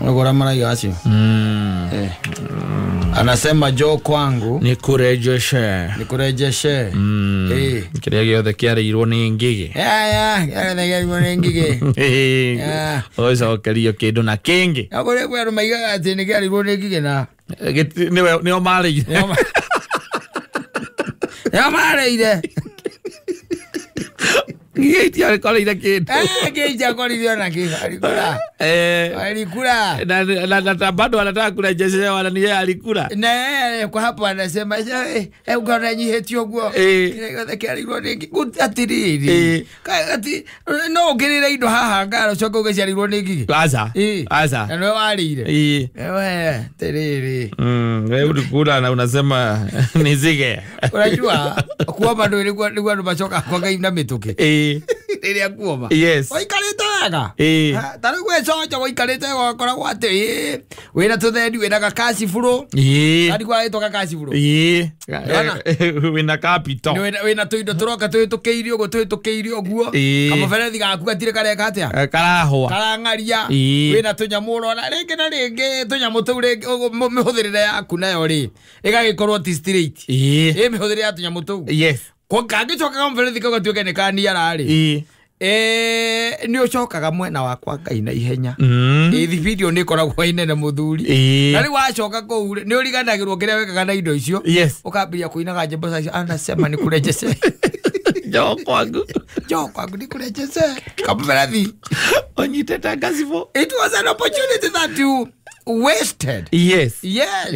Nĩguo maraiga acio. Anasema njoo kwangu nikurejeshe. Nikurejeshe. Kĩrĩa gĩothe kĩarĩirwo nĩ ngigĩ. Ya gĩothe kĩarĩirwo nĩ ngigĩ. Ũcokerio kĩndũ na kĩngĩ. Na kũrĩ kwĩ andũ maigaga atĩ nĩ kĩarĩirwo nĩ ngigĩ na nĩo marĩire. Nĩo marĩire. Ngigĩ itiakoreire kĩndũ. Ngigĩ itiakoreire ona kĩ. Alikula. Alikula. Na bado anataka kurejeshewa na ni yeye alikula. Na yeye kwa hapo anasema ukaona nyihĩtie ũguo. Kĩrĩa gĩothe kĩarĩirwo nĩ ngigĩ. Atĩrĩrĩ. Ati no ũngĩrĩra indo haha ngara ũcoke ũgĩciarĩirwo nĩ ngigĩ. Aca. Aca. Na nĩwe warĩire. Wewe atĩrĩrĩ. Wewe ulikula na unasema nizige. Unajua kuomba ndio ilikuwa andũ macoka kwa Ngai na mĩtũkĩ. Rĩrĩa kuoma. Yes. Waikarĩte wega. Ta rĩu gwĩcoca waikarĩte wega ũkoragwo atĩ wĩna tũthendi wĩna gakaci bũrũ. Arigwa ĩtwo gakaci bũrũ. Wĩna capital. Wĩna tũindo tũroka tũhĩtũkĩirio ũguo tũhĩtũkĩirio ũguo. Kamũberethi gaku gatirĩ kareka atĩa? Karahũa. Karang'aria. Wĩna tũnyamũ ũrona rĩngĩ na rĩngĩ tũnyamũ tũu rĩngĩ mĩhũthĩrĩre yaku nayo rĩ ĩgagĩkorwo ti straight. Mĩhũthĩrĩre ya tũnyamũ tũu. Yes. Kwa kangĩcoka kamũberethi kau gatuĩke nĩ kaniara rĩ. Nĩ ũcokaga mwena wakwa Ngai na ihenya. Thibindi nĩ ĩkoragwo ĩnene mũthuri. Na rĩu wacoka kũu nĩ ũriganagĩrwo kĩrĩa wekaga na indo icio. Yes. Ũkambĩrĩria kũinaga nyĩmbo cia anasema nikurejeshe. Njoo kwangu. Njoo kwangu nikurejeshe. Kamũberethi. Ũnyitĩte ngacibũ. It was an opportunity that you wasted. Yes. Yes.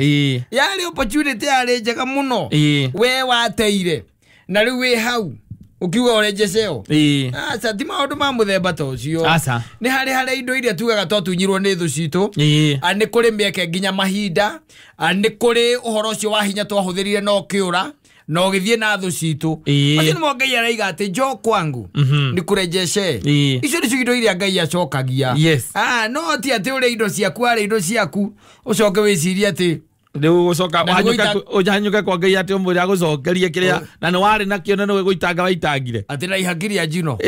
Yarĩ opportunity yarĩ njega mũno. We wateire. Na rĩu wĩ hau ukiuga ũrejeceo. Aca ti maũndũ ma mũthemba ta ũcio. Aca. Nĩ harĩ harĩa indo iria tugaga twatunyirwo nĩ thũ citũ. Nĩ kũrĩ mĩeke nginya mahinda. Nĩ kũrĩ ũhoro ũcio wa hinya twahũthĩrire na ũkĩũra na ũgĩthiĩ na thũ citũ. Acio nĩmo Ngai araiga atĩ njoo kwangu nĩkũrejeshe. Icio nĩcio indo iria Ngai acokagia. Yes. No ti atĩ ũrĩe indo ciaku arĩ indo ciaku ũcoke wĩcirie atĩ rĩu gũcoka ũhanyũke kwa Ngai atĩ ũmwĩre agũcokerie kĩrĩa na nĩ warĩ nakĩo na nĩwe gũitanga waitangire. Atĩ na ihaki rĩa njino.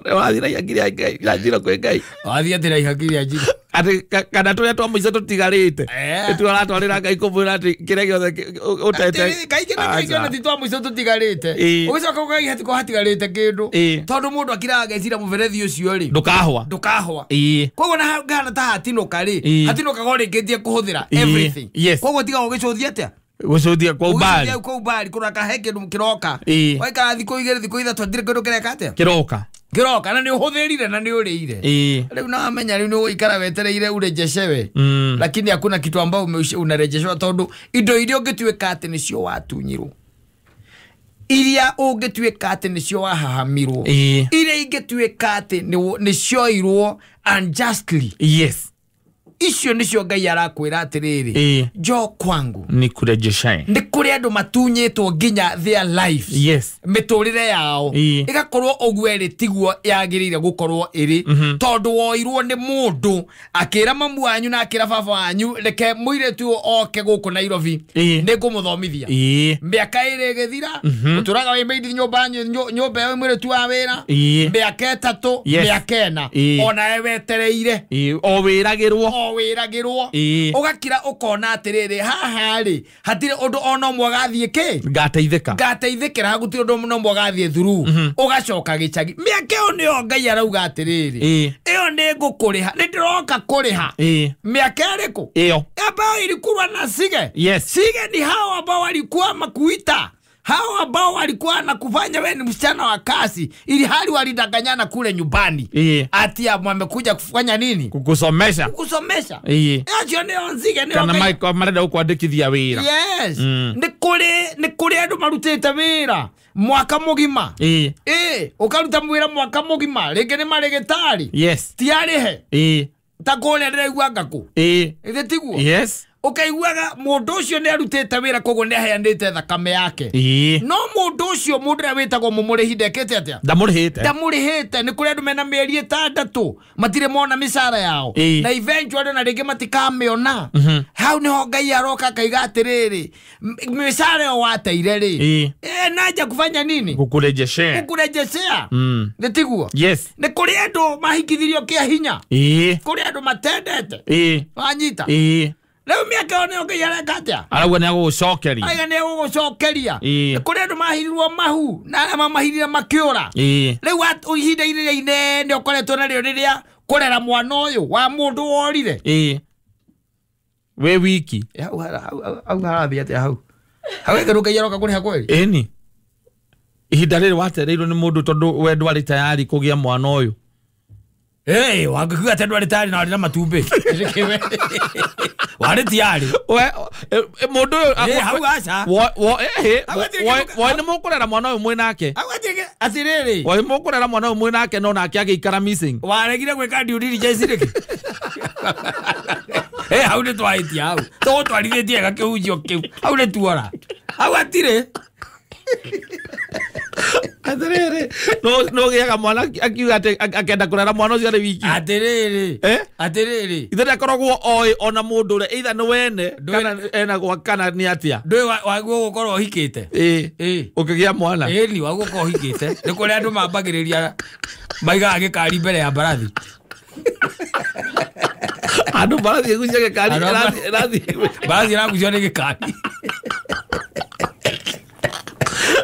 Wathiĩ na ihaki rĩa njino kwĩ Ngai. Wathiĩ atĩ na ihaki rĩa njino. Atĩ kana tũrĩa twa mũico tũtigarĩte. Nĩtuo aratwarĩra Ngai kũmwĩra atĩ kĩrĩa gĩothe ũtete. Kaingĩ na kaingĩ ona ti twa mũico tũtigarĩte. Ũgĩcoka ũkaiga hatiko hatigarĩte kĩndũ. Tondũ mũndũ akiraga ageciria mũberethi ũcio rĩ. Ndũkahũa. Ndũkahũa. Koguo na hana ta hatinũka rĩ. Hatinũkaga ũrĩkĩtie kũhũthĩra everything. Koguo tiga ũgĩcũthia atĩa? Gũcũthia kwa umbali. Gũcũthia kwa umbali kũrora he kĩndũ kĩroka. Waikara thikũ igĩrĩ thikũ ithatũ hatirĩ kĩndũ kĩreka atĩa? Kĩroka. Kĩroka na nĩ ũhũthĩrire na nĩ ũrĩire. Rĩu na wamenya rĩu nĩ ũgũikara wetereire ũrejeshewe. Lakini hakuna kitu ambao unarejeshewa tondũ indo iria ũngĩtuĩka atĩ nĩcio watunyirwo. Iria ũngĩtuĩka atĩ nĩcio wahahamirwo. Iria ingĩtuĩka atĩ nĩcioirwo unjustly. Yes. Icio nĩcio Ngai arakwĩra atĩrĩrĩ. Njoo kwangu nikurejeshe. Nĩ kũrĩ andũ matunyĩtwo nginya their lives. Yes. Mĩtũrĩre yao ĩgakorwo ũguo ĩrĩ tiguo yagĩrĩire gũkorwo ĩrĩ. Tondũ woirwo nĩ mũndũ akĩra mamu wanyu na akĩra baba wanyu reke mũirĩtu oke gũkũ Nairobi nĩ ngũmũthomithia. Mĩaka ĩrĩ ĩgĩthira ũtũraga wĩ maid nyũmba nyũmba ĩyo mũirĩtu wa wĩra. Mĩaka ĩtatũ mĩaka ĩna onawe wetereire. O wĩragĩrwo. Wĩragĩrwo. Ũgakira ũkona atĩrĩrĩ haha rĩ hatirĩ ũndũ ona ũmwe ũgathiĩ kĩ ngateithĩka ngateithĩkĩra gũtirĩ ũndũ ona ũmwe ũgathiĩ through. Ũgacoka gĩcagi mĩaka ĩyo nĩyo Ngai arauga atĩrĩrĩ ĩyo nĩ ngũkũrĩha nĩ ndĩroka kũrĩha. Mĩaka ĩrĩkũ ĩyo ambayo ilikulwa na sige. Yes. Sige ni hao ambao walikuwa makuita, hao ambao walikuwa na kufanya wewe ni msichana wa kazi ili hali walidanganyana kule nyumbani. Ati wamekuja kufanya nini? Kukusomesha. Kukusomesha. Acio nĩo nzige nĩo kana Michael marenda gũkwandĩkithia wĩra. Yes. Nĩ kũrĩ andũ marutĩte wĩra mwaka mũgima. Ũkaruta wĩra mwaka mũgima rĩngĩ nĩ marĩgĩtarĩ. Yes. Ti arĩhe. Ta kũrĩa ndĩraigua ngakũ. Ithĩ tiguo? Yes. Ũkaiguaga mũndũ ũcio nĩ arutĩte wĩra koguo nĩ aheanĩte thakame yake. No mũndũ ũcio mũndũ ũrĩa wĩtagwo mũmũrĩhi ndekĩte atĩa? Ndamũrĩhĩte. Ndamũrĩhĩte. Nĩ kũrĩ andũ mena mĩeri ĩtandatũ matirĩ mona mĩcara yao. Na eventually ona rĩngĩ matikamĩona. Hau niho Ngai aroka akaiga atiriri, mishahara yo wateire ri naja kufanya nini? Kukurejeshea. Kukurejeshea. Nĩ tiguo? Yes. Nĩ kũrĩ andũ mahikithirio kĩa hinya. Kũrĩ andũ matendete. Wanyita. Rĩu mĩaka ĩyo nĩyo Ngai areka atĩa? Arauga nĩ agũgũcokeria. Aiga nĩ agũgũcokeria. Nĩ kũrĩ andũ mahirirwo mahu na arĩa mamahirire makĩũra. Rĩu ihinda rĩrĩa inene ũkoretwo narĩo rĩrĩa kũrera mwana ũyũ wa mũndũ worire. We wiki. Hau harathiĩ atĩa hau? Hau ĩkĩrũ Ngai aroka kũrĩha kweri? Ĩni. Ihinda rĩrĩ watereirwo nĩ mũndũ tondũ we ndwarĩ tayari kũgĩa mwana ũyũ. Wangĩkiuga atĩ ndwarĩ tayari na warĩ na matumbĩ. Warĩ tayari. We mũndũ ũyũ hau aca. We nĩ mũkũrera mwana ũyũ mwĩ nake. Atĩrĩrĩ. We mũkũrera mwana ũyũ mwĩ nake no nake agĩikara missing. Waregire gwĩka due diligence rĩkĩ? Hau nĩ twahĩtia hau. Tũgũtwarithĩtie wega kĩhunjio kĩu. Hau nĩ tuora. Hau hatirĩ. Atĩrĩrĩ, no gĩaga mwana akiuga atĩ akenda kũrera mwana ũcio arĩ wiki. Atĩrĩrĩ. Atĩrĩrĩ. Ithe ndakoragwo oĩ ona mũndũ ũrĩa either nĩ wene kana ena gwa kana nĩ atĩa. Ndũĩ waguo gũkorwo ũhikĩte. Ũkĩgĩa mwana. Ĩni waguo gũkorwo ũhikĩte. Nĩ kũrĩ andũ mambagĩrĩria maigaga gĩkari mbere ya mbarathi. Andũ mbarathi ĩgucia gĩkari ĩrathiĩ. Mbarathi ĩragucio nĩ gĩkari.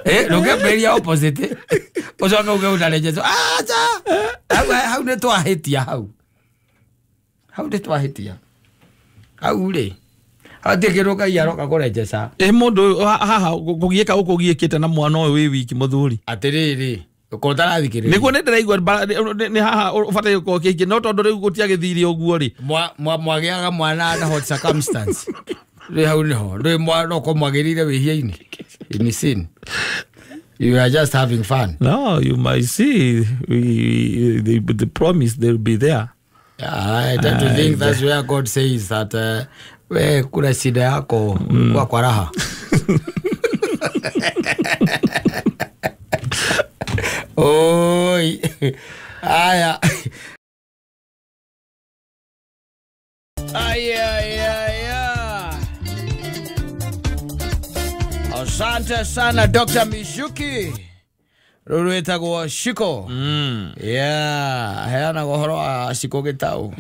Ndũngĩambĩrĩria opposite. Ũcoke uge ũnarejeco. Aca. Hau nĩ twahĩtia hau. Hau nĩ twahĩtia. Hau rĩ. Hatirĩ kĩndũ Ngai aroka kũrejeca. Mũndũ haha kũgiĩka ũkũgiĩkĩte na mwana ũyũ wĩ wiki mũthuri. Atĩrĩrĩ. Ũkorwo ũtarathikĩrĩria. Nĩguo nĩ ndĩraigua nĩ haha ũbataire gũkorwo kĩingĩ no tondũ rĩu gũtiagĩthire ũguo rĩ. Mwagĩaga mwana under hot circumstance. Rĩ hau nĩho. Ndũĩ mwana ũkorwo mwagĩrĩire wĩhia-inĩ. In sin. You are just having fun. No, you might see the promise they'll be there. Yeah, I tend to think that's where God says that we kuna shida yako kwa raha. Oi. Aya. Aya aya aya. Asante sana Dr. Michuki. Ruru etagwo Shiko. Yeah, heana ũhoro wa Shiko gĩtau.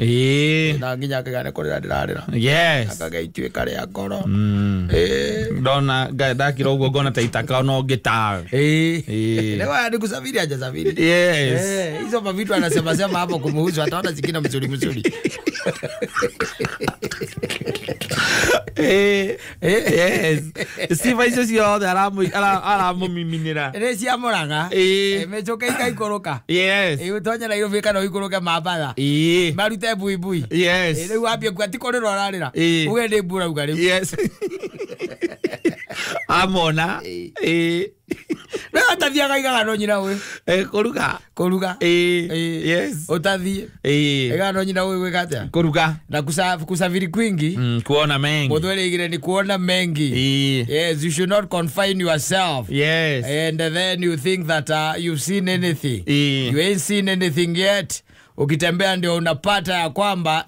Na nginya akĩgane kũrĩra ndĩrarĩra. Yes. Akagĩa ituĩka rĩa ngoro. Ndona ndakira ũguo ngona ta itaka no ngĩtaa. Leo ni kusafiri hajasafiri. Yes. Hizo mavitu anasema sema hapo kumuhusu ataona zingine mzuri mzuri. Yes. Sifa icio ciothe aramũmiminĩra. Nĩ cia Mũrang'a. Mĩcoke ikaikũrũka. Yes. Ũtonye Nairobi kana ũikũrũke Mambatha. Marute buibui. Yes. Rĩu wambie kuga ti kũrĩra ũrarĩra. Uge nĩ mbura uga rĩu. Yes. Amona. Rĩu ũtathiaga igagano nyina ũyũ. Kũruga. Kũruga. Yes. Ũtathiĩ. Igagano nyina ũyũ gwĩka atĩa? Kũruga. Na kusafiri kwingi. Kuona mengi. Mũthweri ni kuona mengi. Yes, you should not confine yourself. Yes. And then you think that you've seen anything. You ain't seen anything yet. Ukitembea ndio unapata ya kwamba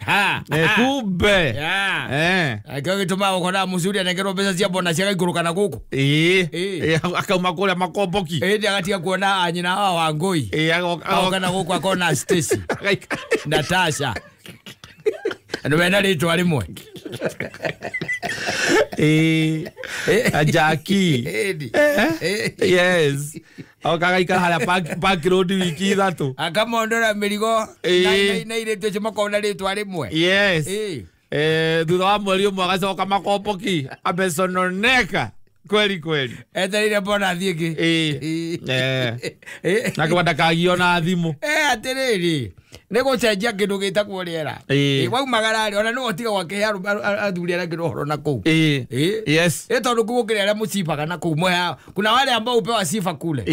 ha. Kumbe. Yeah. Akio gituma ukona muzuri anengerwo mbeca cia bona cia gaikũrũka na gũkũ. Akauma kũrĩa makomboki. Ĩndĩ agatiga kuona anyina wa Wangũi. Agoka na gũkũ akona Stacy. Natasha. Andũ mena rĩtwa rĩmwe. Jackie. Yes. Akagaikara harĩa Park Road wiki ithatũ. Akamondora mĩrigo na irĩtu icio makona rĩtwa rĩmwe. Yes. Thutha wa mweri ũmwe agacoka makomboki amesononeka kweli kweli. Etereire mbona athiĩ ĩngĩ. Na kĩwa ndakagio na thimũ. Atĩrĩrĩ nĩ gũcenjia kĩndũ gĩtagwo rĩera. Waumagara rĩ ona nĩwe ũtiga gwakĩhe athuri arĩa angĩ ũhoro na kũu. Yes. Tondũ kũu gũkĩrĩ arĩa mũcibaga na kũu mweha. Kuna wale ambao upewa sifa kule.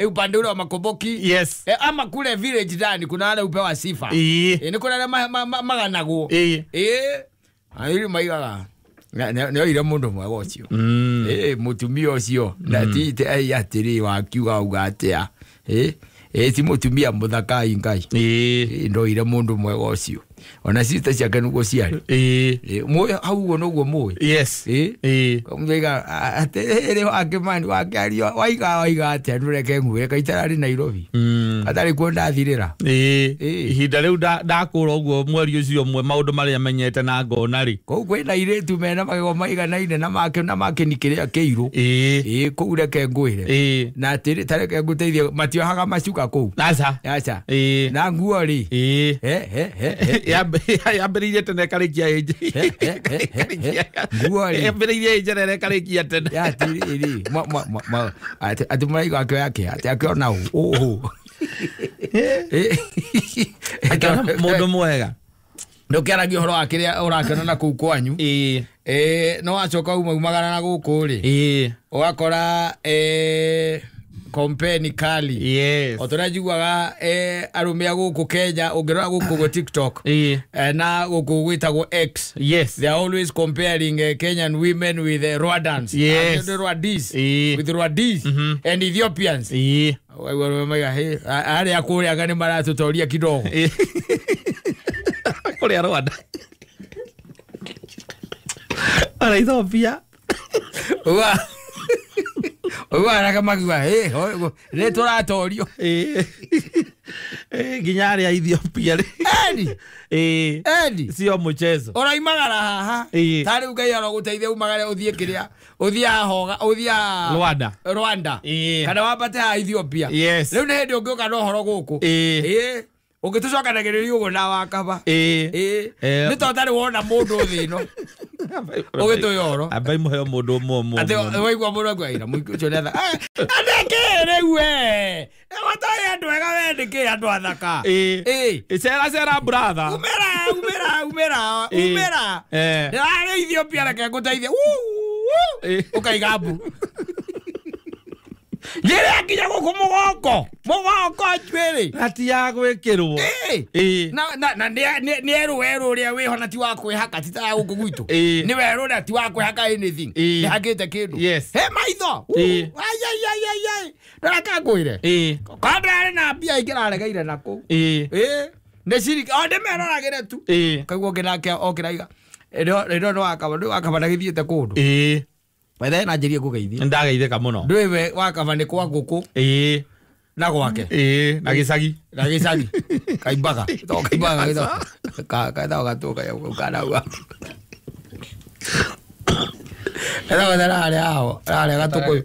Upande ule wa Makomboki. Yes. Ama kule village ndani kuna wale upewa sifa. Nĩ kũrĩ arĩa maganagwo. Airi maigaga. Nĩ oire mũndũ mwega ũcio. Mũtumia ũcio na ti atĩrĩ wakiuga uga atĩa. Ti mũtumia mũthaka Ngai. Ndoire mũndũ mwega ũcio. Ona sister ciake nĩguo ciarĩ. Mũĩ hau ũguo noguo mũĩ. Yes. Kamũiga atĩrĩrĩ wakĩmani wakĩaria waiga atĩa ndũreke ngwĩre kaitararĩ Nairobi. Atarĩ kuo ndathirĩra. Ihinda rĩu ndakũra ũguo mweri ũcio ũmwe maũndũ marĩa menyete na ngona rĩ. Kũu kwĩna airĩtu mena magego maiganaine na make na makĩni kĩrĩa kĩirũ. Kũu reke ngwĩre. Na atĩrĩ ta reke ngũteithie matiohaga macuka kũu. Aca. Aca. Na nguo rĩ. Yambĩrĩirie tene ĩkarĩkia ĩnje. Nguo rĩ. Yambĩrĩirie ĩnjerere ĩkarĩkia tene. Atĩrĩrĩ atĩ mũraiga akĩoya kĩ atĩ akĩona ũũ. Akĩona mũndũ mwega. Ndũkĩaragia ũhoro wa kĩrĩa ũrakĩona na kũu kwanyu. No wacoka umaumagara na gũkũ rĩ. Ũgakora kompeni kali. Yes. O tũrĩa njiguaga arũme a gũkũ Kenya ũngĩrora gũkũ gwĩ TikTok na gũkũ gwĩtagwo X. Yes. They are always comparing Kenyan women with Rwandans. Yes. The Rwandese. With Rwandese and Ethiopians. Arĩa kũrĩa anga nĩ maratũtoria kidogo. Kũrĩa Rwanda. Ona Ethiopia. Ũguo araka makiuga nĩ tũratorio. Nginya arĩa Ethiopia rĩ. Eni. Sio mchezo. Ũroimagara haha. Ta rĩu Ngai arogũteithia umagare ũthiĩ kĩrĩa. Ũthiĩ haha ũthiĩ Rwanda. Rwanda. Kana wambate haha Ethiopia. Yes. Rĩu nĩ hĩndĩ ũngĩũka na ũhoro gũkũ. Ũngĩtũcokanagĩrĩria ũguo na wakaba. Nĩ to ũtarĩ wona mũndũ thĩ ĩno. Ũgĩtũhe ũhoro. Ambai mũheo mũndũ ũmwe. Atĩ waigua mũndũ akiuga ira mũingĩ ũcio nĩ athaka. Nĩkĩ rĩu we? Gũtarĩ andũ ega we nĩkĩ andũ athaka? Cera cera brother. Umĩra umĩra umĩra umĩra. Ndĩrarĩ Ethiopia reke ngũteithie. Ũkaiga mbu. Njĩra nginya gũkũ mũgongo. Mũgongo njuĩrĩ. Na ti ya gwĩkĩrwo. Na nĩ erũ werũ ũrĩa wĩho na ti wa kwĩhaka ti ta ya gũkũ gwitũ. Nĩ werũ ũrĩa ti wa kwĩhaka anything. Nĩ hakĩte kĩndũ. Yes. He maitho. Ai ai ai ai ai. Ndũreka ngwĩre. Korwo ndĩrarĩ na mbia ingĩraregeire na kũu. Nĩ ciringi o ndĩmeroragĩre tu. Kaigua ũngĩ nake okĩraiga. Ĩno nĩ wakaba nĩ wakaba ndagĩthiĩte kũndũ. Wethe na njĩrie ngũgeithie. Ndageithĩka mũno. Ndũĩ we wakaba nĩ kwa ngũkũ. Na gwake. Na gĩcagi. Na gĩcagi. Kaimbaga. To kaimbaga gĩtho. Kaitho gatũka ya kana uga. Kaitho gatara harĩa aho. Harĩa gatũkũyũ.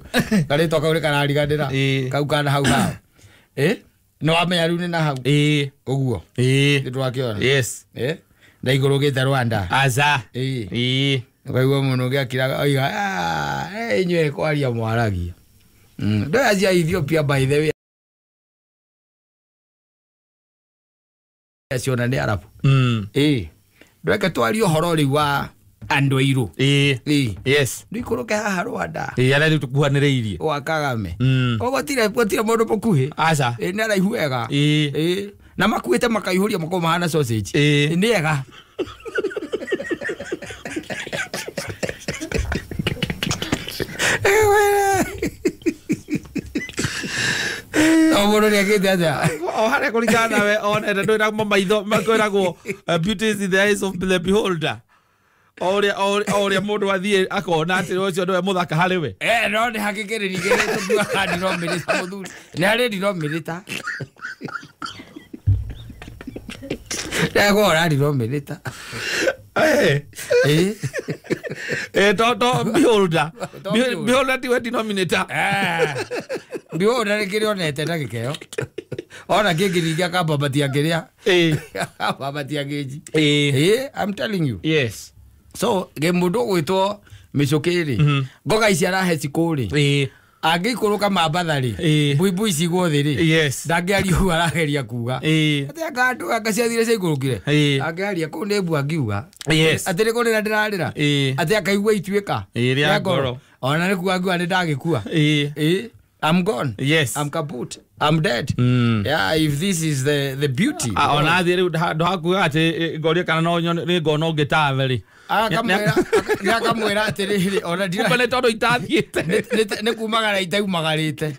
Karĩtwa kau nĩ karariganĩra. Kau kana hau hao. Nĩ wamenya rĩu nĩ na hau. Ũguo. Nĩ twakĩona. Yes. Na igũrũ gĩte Rwanda. Aca. Ukaigua mũndũ ũngĩ akiraga oiga inyuĩ kwaria mwaragia. Ndũĩ cia Ethiopia by the way acio na nĩ Arabu. Ndũreke twarie ũhoro rĩu wa andũ airũ. Yes. Ndũikũrũke haha Rwanda. Arĩa rĩu tũkuhanĩrĩirie. Gwa Kagame. Koguo gũtirĩ mũndũ mũkuhĩ. Aca. Nĩ araihu wega. Na makuĩte makaihũria makorwo mahana sausage. Nĩ ega. O mũndũ nĩekĩte atĩa? O harĩa kũringana nawe onete ndwĩragwo maitho kwĩragwo beauty is in the eyes of the beholder. O ũrĩa mũndũ athiĩ akona atĩ ũcio nĩwe mũthaka harĩ we. No nĩ hakĩkĩrĩria tũkuaga denominator mũthuri. Nĩ harĩ denominator. Ndagora denominator. To beholder. Beholder tiwe denominator. Beholder nĩ kĩrĩa onete na gĩkeo. Ona kĩngĩringia akambambatia kĩrĩa. Akambambatia gĩji. I'm telling you. Yes. So mũndũ ũgwĩtwo Mĩcũkĩ rĩ, ngoga ici arahe cikũ rĩ, angĩikũrũka Mambatha rĩ, mbuibui cigwo thĩ rĩ, ndangĩaria ũguo arageria kuga. Atĩ anga andũ anga ciathire ciaikũrũkire. Angĩaria kũu nĩ mbu angiuga. Atĩ nĩ kũrĩra ndĩrarĩra. Atĩ akaigua ituĩka rĩa ngoro. Ona nĩ kuga angiuga nĩ ndagĩkua. I'm gone. Yes. I'm kaput. I'm dead. Yeah, if this is the beauty. Ona athiĩ rĩu ndũhakuga atĩ ngorie kana no nĩ ngona ũngĩ tawe rĩ. Akamwĩra atĩrĩrĩ ona ndira. Kumbe nĩ tondũ itathiĩte. Nĩ kumagara itaumagarĩte.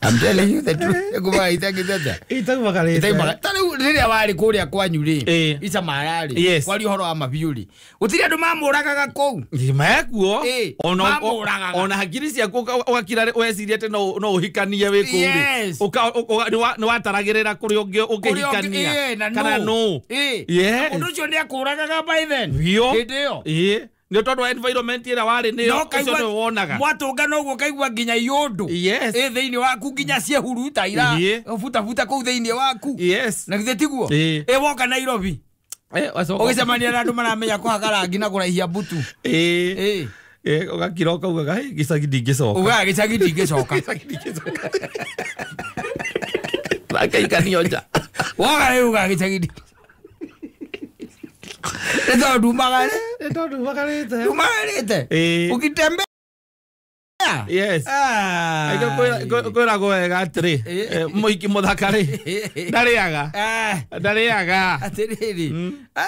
I'm telling you the truth. Ngumaga itangĩte Itaumagarĩte. Ta rĩu rĩrĩa warĩ kũrĩa kwanyu rĩ, Ĩĩ. Icamara rĩ, Yes. kwaria ũhoro wa mabiũ rĩ, gũtirĩ andũ mamũragaga kũu. Mekuo. Ĩĩ, Ona mamũragaga. ona hakiri ciaku ũgakira weciria atĩ no ũhikanie wĩ kũu rĩ. Yes. Nĩ wataragĩrĩra kũrĩa Kũrĩa ũngĩhikania. ĩĩ, na Kana nũ. nũ. Ĩĩ. Yes. Ũndũ ũcio nĩ akũragaga by then. Biũ. Hĩndĩ ĩyo. Ĩĩ. Nĩ tondũ wa environment ĩrĩa warĩ nĩyo No ũcio kaigua nĩwe wonaga. mwatũngana ũguo kaigua nginya iũndũ. Yes. Ĩ thĩinĩ waku nginya ciehuruta ira Ĩĩ. butabuta kũu thĩinĩ waku. Yes. Na githĩ tiguo? Ĩĩ. Ĩ woka Nairobi. Wacoka. Ũgĩcemania na andũ maramenya kũhaka rangi na kũraihia mbutu. Ĩĩ. Ĩĩ. Ĩĩ, ũgakira ũkaugaga, "Hĩ, gĩcagi ndingĩcoka." Ugaga gĩcagi ndingĩcoka. Gĩcagi ndingĩcoka. Rakaikanio nja. Woka rĩu ugaga gĩcagi ndingĩcoka. Nĩ tondũ ndumagare. Nĩ tondũ umagarĩte. Ndumagarĩte. Ĩĩ. Ũgĩtembea. Yes. Ah. Kwĩragwo wega atĩrĩ, Ĩĩ. mũhiki mũthaka rĩ, ndarĩaga. Ah. Ndarĩaga. Atĩrĩrĩ. Ah,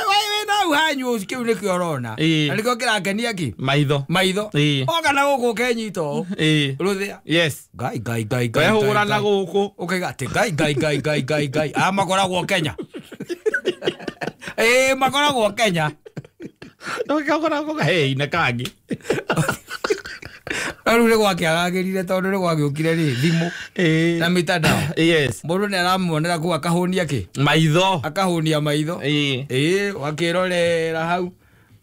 wĩ nau hanyu kĩu nĩkĩo ũrona. Ĩĩ. Na nĩkĩo kĩrakenia kĩ? Maitho. Maitho. Ĩĩ. Oka na gũkũ ũkenyita ũũ. Ĩĩ. Rũthĩa. Yes. Ngai ngai ngai ngai. Wehũra na ngai. gũkũ. Ũkaiga atĩ ngai ngai ngai ngai ngai ngai. Aya makoragwo Kenya. Ĩĩ makoragwo Kenya. Ũgakora hei na kangĩ. No rĩu nĩ gwakĩagagĩrire tondũ nĩ gwagĩũkire rĩ thimũ Ĩĩ. na mitandao. Yes. Mũndũ nĩ aramuonera kũu akahũnia kĩ? Maitho. Akahũnia maitho. Ĩĩ. Ĩĩ wakĩrorera hau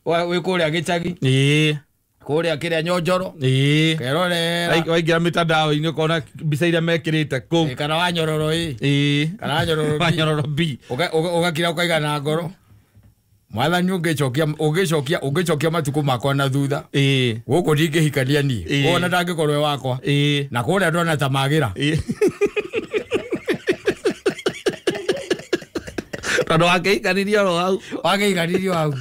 wĩ kũrĩa gĩcagi Ĩĩ. kũrĩa kĩrĩa nyonjoro Ĩĩ. kerorera Waingĩra mitandao-inĩ ũkona mbica iria mekĩrĩte kũu. Ĩĩ, kana wanyororo ĩ Ĩĩ. kana wanyororo B. Wanyororo B. Ũgakira ũkaiga na ngoro mwathani ũngĩcokia matukũ makwa na thutha Ĩĩ. gũkũ ndingĩhikania niĩ Ĩĩ. ona ndangĩkorwo e wakwa Ĩĩ. na kũrĩa ndona ta magĩra Ĩĩ. Tondũ wakĩhikanirie oro hau. wakĩhikanĩrio hau.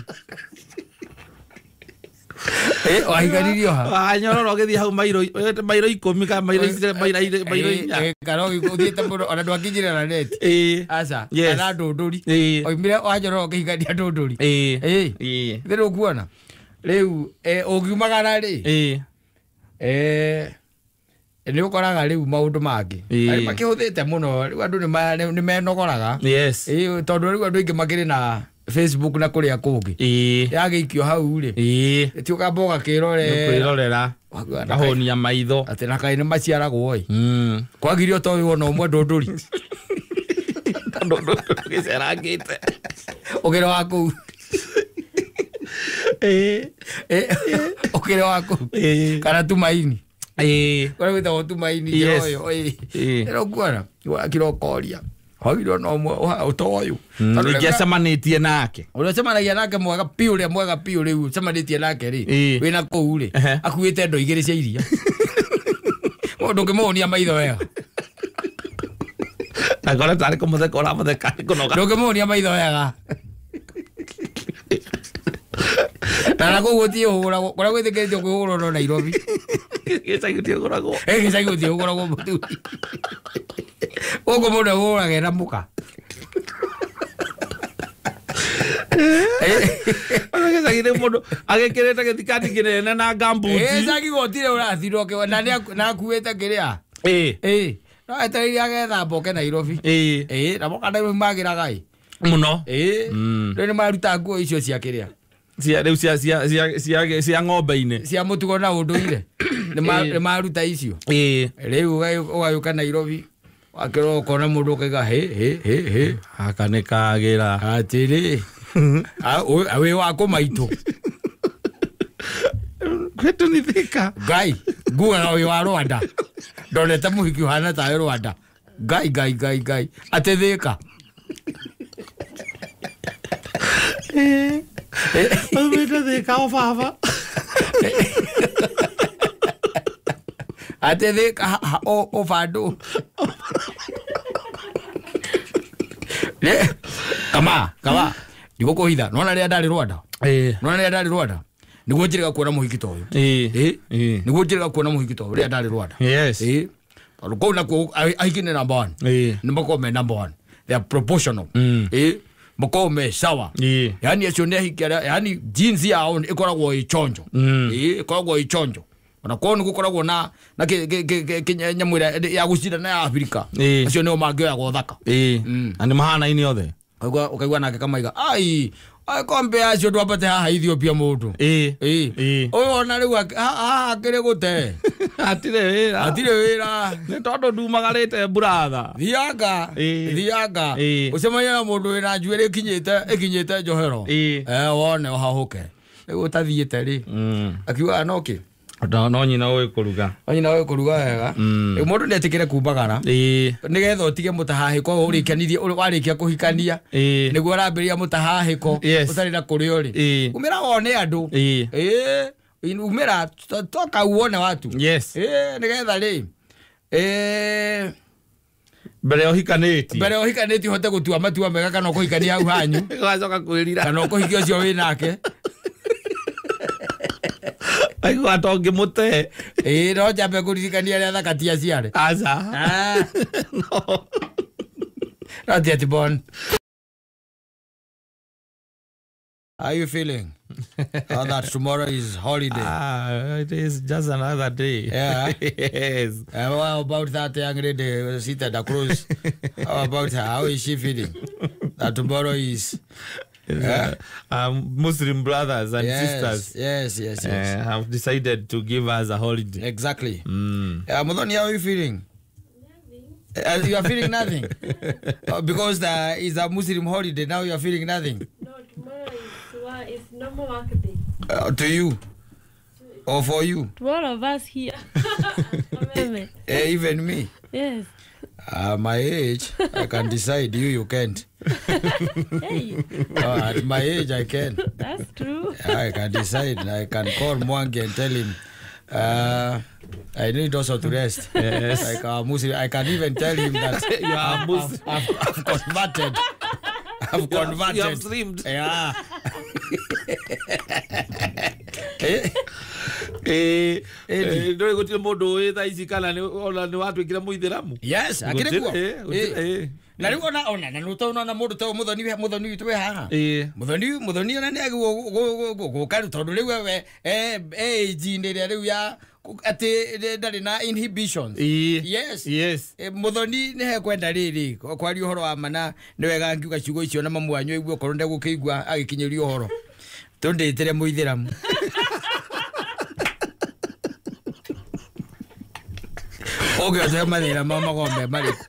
Ĩĩ, wahikanirio ha Wanyororo ũgĩthiĩ hau mairo 10 kana mairo 4. Ĩĩ, kana ũthiĩte mũno ona ndwakinyĩra na neti. Ĩĩ. Aca Yes. kana ndũndũri Ĩĩ. oimire wanyororo ũkĩhikania ndũndũri. Ĩĩ. Ĩĩ. Ĩĩ. Thĩ ndũkuona rĩu ũngiumagara rĩ Ĩĩ. Nĩ ũkoraga rĩu maũndũ mangĩ Ĩĩ. Arĩa makĩhũthĩte mũno rĩu andũ nĩ menogoraga. Yes. Ĩĩ, tondũ rĩu andũ aingĩ makĩrĩ na Facebook na kũrĩa kũngĩ Ĩĩ. yagĩikio hau rĩ Ĩĩ. ti ũkamba ũgakĩrorera Kwĩrorera. Kahũnia maitho. atĩ na kaĩ nĩ maciaragwo ĩ Mm. kwagire ũtoĩ wona ũmwe ndũndũri Tondũ gĩcerangĩte. ũkĩrĩ wa kũu. Ĩĩ. Ũkĩrĩ wa kũu Ĩĩ. kana tumaini Ĩĩ. kũrĩa gwĩtagwo tumaini Yes. njĩra ũyũ Ĩĩ. ĩĩ ũkuona wakira ũkoria wagire ona ũmwe ũtoyũ Ningĩ acemanĩtie nake. ũrĩa ũcemanagia nake mwega piũ ũrĩa mwega piũ rĩu ũcemanĩtie nake rĩ Ĩĩ. wĩna kũu rĩ Ehe. akuĩte ndo igĩrĩ cia iria ndũngĩmũhũnia maitho wega. Nakora tarĩ kũmũtheka ũramũtheka nĩ kũnoga. Ndũngĩmũhũnia maitho wega na nakũu gũtirĩ ũhũragwo kũrĩa gwĩtĩkĩrĩtio kwĩhũrwo no Nairobi. Gĩcagi gũtiũgũragwo. Ĩ gĩcagi gũtirĩ ũhũragwo mũthuri gũkũ mũndũ ahũraga ena mũka. Gĩcagi nĩ mũndũ agĩkĩrĩte gĩthikati kĩnene na ngambuti. Gĩcagi gũtirĩ ũrathirwo na nĩ akuĩte kĩrĩa. Ĩĩ. Ĩĩ no etereire agetha mboke Nairobi. Ĩĩ. Ĩĩ na moka Nairobi magĩraga ĩ. Mũno. Ĩĩ Mm. rĩu nĩ maruta nguo icio cia kĩrĩa Cia rĩu cia ng'ombe-inĩ. cia mũtugo na ũndũire nĩ maruta icio. Ĩĩ. Rĩu ũgagĩũka Nairobi wakĩrwo ũkona mũndũ ũkaiga hĩ hĩ hĩ hĩ Gaka nĩ kagĩra. atĩrĩ wĩ wa kũmaitũ. Kwetu nĩ Thika. Ngai ngugaga wĩ wa Rwanda ndonete mũhiki ũhana tawe Rwanda ngai ngai ngai ngai atĩ Thika. Ĩĩ. Aumĩte Thika o baba. Atĩ Thika o bandũ. Kama kama ndigũkũhitha nona rĩrĩa ndarĩ Rwanda. Ĩĩ. Nona rĩrĩa ndarĩ Rwanda nĩguo njĩrĩga kuona mũhiki ta ũyũ. Ĩĩ. Ĩĩ. Nĩguo njĩrĩga kuona mũhiki ta ũyũ rĩrĩa ndarĩ Rwanda. Yes. Ĩĩ tondũ kũu nakuo ahiki nĩ number 1. Ĩĩ. Nĩ makoragwo me number 1. They are proportional. Ĩĩ makoragwo me sawa. Ĩĩ. Yani acio nĩ ahiki arĩa yani jeans yao ĩkoragwo ĩ chonjo. Ĩĩ ĩkoragwo ĩ chonjo. Ona kwao nĩ gũkoragwo na nyamũ ĩrĩa ya gũcindana ya Afrika. Acio nĩo mangĩoyaga ũthaka. Na nĩ mahanaine othe. Ũkaigua nake kamaiga ai kombe acio ndwambate haha Ethiopia mũndũ. Ũyũ ona rĩu haha akĩrĩ gũte. Hatirĩ wĩra. Nĩ tondũ ndumagarĩte buratha. Thianga. Ũcemanie na mũndũ wĩna njuĩrĩ ĩkinyĩte njohero. Wone ũhahũke. Rĩu ũtathiĩte rĩ. Akiugaga no kĩ? No nyina ũĩ kũruga. No nyina ũĩ kũruga wega. Rĩu mũndũ nĩetĩkĩre kumbagara. Nĩgetha ũtige mũtahahĩko ũrĩkanirie warĩkia kũhikania. Nĩguo ũrambĩrĩria mũtahahĩko ũtarĩ na kũrĩa ũrĩ. Umĩra wone andũ. Umĩra toka uone watu. Yes. Nĩgetha rĩ. Mbere ũhikanĩtie. Mbere ũhikanĩtie ũhote gũtua matua mega kana ũkũhikania hau hanyu. Ũgacoka kwĩrira. Kana ũkũhikia ũcio wĩ nake. Aigua tongĩmũte. No njambe kũririkania arĩa thaka ti aciare. Aca. No. Not yet born. How are you feeling? Oh, that tomorrow is holiday. It is just another day. Yeah. Yes. How about that young lady seated across? How about her? How is she feeling? That tomorrow is... Muslim brothers and sisters. Yes. Have decided to give us a holiday. Exactly. Muthoni, how are you feeling? Nothing. You are feeling nothing? Because it's a Muslim holiday, now you are feeling nothing? No, tomorrow is normal work day. To you? Or for you? To all of us here. Even me? Yes. My age, I can decide. You can't. Hey. At my age, I can. That's true. I can decide. I can call Mwangi and tell him, I need also to rest. Yes. Like a Muslim, I can even tell him that you are Muslim. I've converted. I've converted. You have slimmed. Yeah. Ndũĩ gũtirĩ mũndũ ũĩ thaa ici kana ona nĩ watuĩkire mũithĩramu. Yes, akĩrĩ kuo. Na rĩu ona na nĩ mũndũ ta mũthoni witũ wĩ haha. Mũthoni ona nĩ agĩrĩirwo gũka rĩu tondũ rĩu we age-inĩ ĩrĩa rĩu ya atĩ ndarĩ na inhibitions. Yes. Yes. Mũthoni nĩ hekwenda rĩrĩ kwaria ũhoro wa ma na nĩ wega ngiuga ciugo icio na mamu wanyu aigue okorwo ndegũkĩigua agĩkinyĩrio ũhoro. Tũndĩtĩre mũithĩramu. Ũngĩothe mathĩna ma magombe marĩkũ?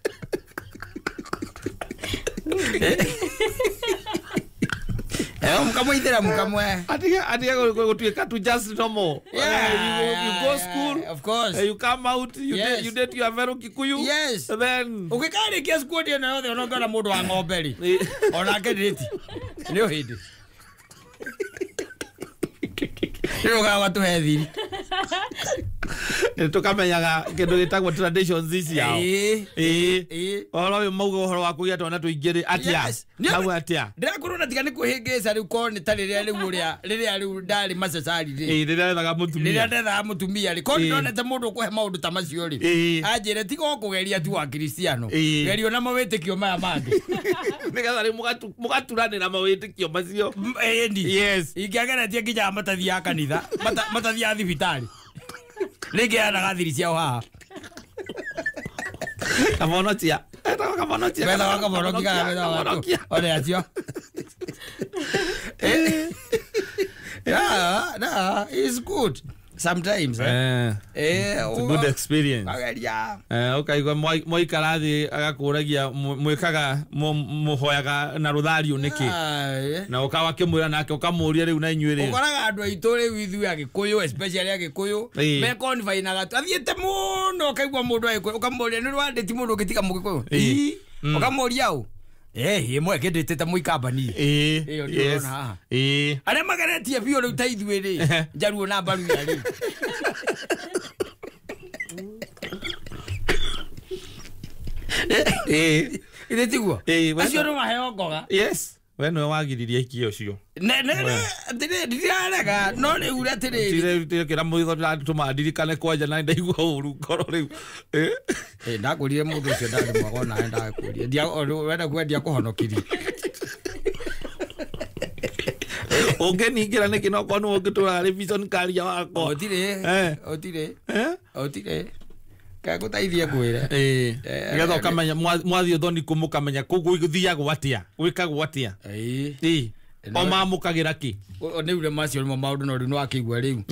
Mkamwithĩramu kamwe. Atige gũtuĩka tu just normal. You go school. Of course. You come out, you date your fellow Kikuyu. Yes. Then ũgĩkarĩkia squad ĩno yothe ona ũngĩona mũndũ wa ng'ombe rĩ. Onake ndĩti. Nĩ ũhĩndĩ. Rĩu ũgaga tũhe thiri. Tũkamenyaga kĩndũ gĩtagwo traditions ici yao. Ũhoro ũyũ mauga ũhoro wa kũgĩa twana tũingĩ rĩ atĩa? Hau atĩa? Ndĩrakorwo na tiga nĩ kwĩhĩngĩca rĩu korwo nĩ ta rĩrĩa rĩu ũrĩa rĩrĩa rĩu ndarĩ macecari rĩ. Rĩrĩa wethaga mũtumia. Rĩrĩa ndethaga mũtumia rĩ. Korwo ndonete mũndũ ũkũhe maũndũ ta macio rĩ. Anjĩre tiga o kũgeria tu wa Kristiano. Geria na mawĩtĩkio maya mangĩ. Nĩgetha rĩu mũgaturanĩra mawĩtĩkio macio. Ĩni. Yes. Ingĩageretie nginya matathiaga kanitha, matathiaga thibitarĩ. Nĩngĩanaga thiri ciao haha. Kamonotia. Etagwo kamonotia. Wethaga kamonokia kana wethaga one acio. Yeah, it's good sometimes. It's a good experience. Ũkaigua mwaikara thĩ agakũragia mwĩkaga mũhoyaga na rũthario nĩkĩ na ũkawa kĩmwĩra nake ũkamũria rĩu na inyuĩ rĩ. Ũkoraga andũ aitũ rĩu ithuĩ Agĩkũyũ especially Agĩkũyũ mekonfainaga athiĩte mũno ũkaigua mũndũ Agĩkũyũ ũkamũria nĩ rwandĩti mũndũ ũngĩtiga Mũgĩkũyũ ũkamũria ũ ĩmwe kĩndĩtĩte mũikamba niĩ. Ĩyo nĩ ũrona haha. Arĩa mageretie biũ rĩu ta ithuĩ rĩ Njaruo na Mbaruya rĩ. Ithe tiguo? Acio no maheo ngoga. Yes. We nĩwe wagiririe ikia ũcio. Ndirarega no rĩu atĩrĩrĩ. Kĩra mũitho ndĩratũma ndirikane kwanja na ndaigua ũru ngoro rĩu. Ndakũrire mũndũ ũcio ndarĩ mwega onawe ndakũrire. Wenda kuga ndiakũhonokirie. Ũngĩningĩra nĩkĩ no korwo nĩwe ũngĩtũraga revision career wakwa. Otire. Otire. Otire. Kagũteithie ngwĩre. Nĩgetha ũkamenya mwathiĩ ũthoni kũ mũkamenya kũu gũthiagwo atĩa, gwĩkagwo atĩa. Ĩĩ. O mamũkagĩra kĩ? Nĩ ure macio nĩmo maũndũ no rĩu nĩwakĩigua rĩu.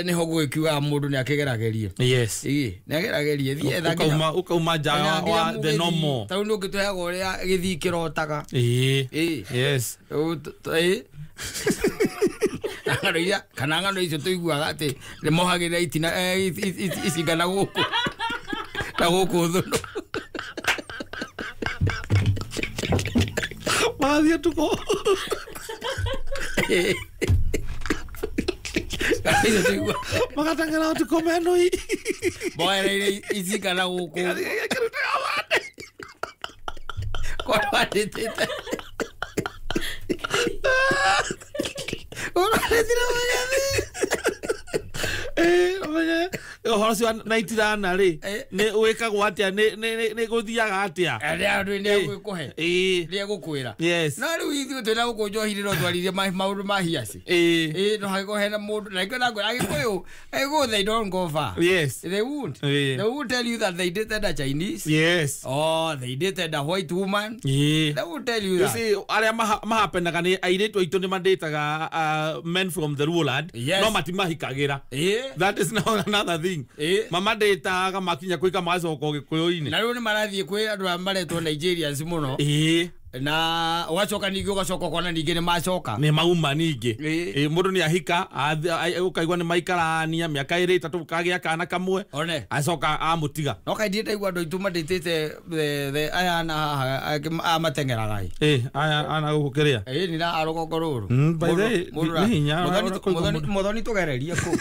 Nĩho gũgĩkiugaga mũndũ nĩakĩgeragerie. Yes. Ĩĩ, nĩageragerie. Thiĩ etha nginya Ũkauma nja wa the normal. Ta rĩu nĩũngĩtũheaga ũrĩa gĩthii kĩrotaga. Ĩĩ. Yes. Ĩĩ. Ng'ano iria kana ng'ano icio tũiguaga atĩ nĩmohagĩrĩra itina icinga na gũkũ na gũkũ thũnũ. Magathiĩ ũtukũ. Magateng'era ũtukũ menũi. Moereire icinga na gũkũ. Korwo andĩtĩte. Ũhoro ũcio na itirana rĩ nĩ wĩkagwo atĩa, nĩ gũthiaga atĩa? Nĩ egũkwĩra. Yes. No rĩu ithuĩ twĩna gũkũ njohi-inĩ no twaririe maũndũ ma hiaci. Ĩĩ, no hagĩkorwo hena mũndũ na nĩkĩo ndakwĩra Agĩkũyũ, Agĩkũyũ they don't go far. Yes. They won't. They won't tell you that they dated a Chinese. Yes. Oh, they dated a white woman. They won't tell you that. You see, arĩa mahapenaga nĩ airĩtu aitũ nĩ mandĩtaga men from the rural land. Yes. No matimahikagĩra. That is now another thing. Mamandĩtaga makinya kwĩka magacoka Gĩkũyũ-inĩ. Na rĩu nĩ marathiĩ kwĩ andũ aya maretwo Nigerians mũno. Na ũgacoka ningĩ ũgacoka ũkona ningĩ nĩ macoka. Nĩ mauma ningĩ. Mũndũ nĩ ahika, ũkaigua nĩ maikarania mĩaka ĩrĩ ĩtatũ kagĩa kana kamwe. One. Acoka amũtiga. No kaingĩ ndaigua andũ aitũ mandĩtĩte aya na haha aya mateng'eraga ĩ. Aya ana gũkũ kĩrĩa? Ĩ ni na rũgongo rũrũ. By the way, nĩ hinya. Mũthoni tũgererie kũu.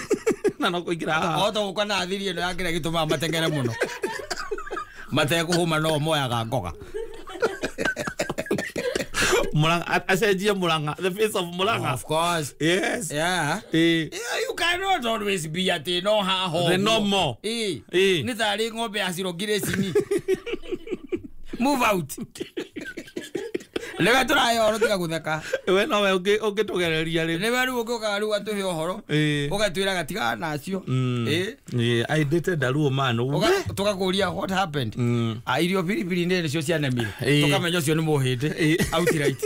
Na no kũingĩra haha. Ota gũka na thiri ĩno ya kĩrĩa gĩtũmaga mateng'ere mũno. Matekũhũma no moyaga ngoga. Murang'a, acenjie Murang'a, the face of Murang'a. Of course. Yes. Yeah. Yeah, you cannot always be at no ha ho. The normal. Nĩ tarĩ ng'ombe ya cirongire cini. Move out. Nĩwe tũrahe ũhoro tiga gũtheka. We nowe ũngĩtũgereria rĩu. Nĩwe rĩu ũngĩũkaga rĩu atũhe ũhoro. Ũgatwĩraga tigana nacio. I dated a Luo man. Tũgakũria what happened. Irio biribiri nĩcio cianemire. Tũkamenya ũcio nĩ mũhĩndĩ. Outright.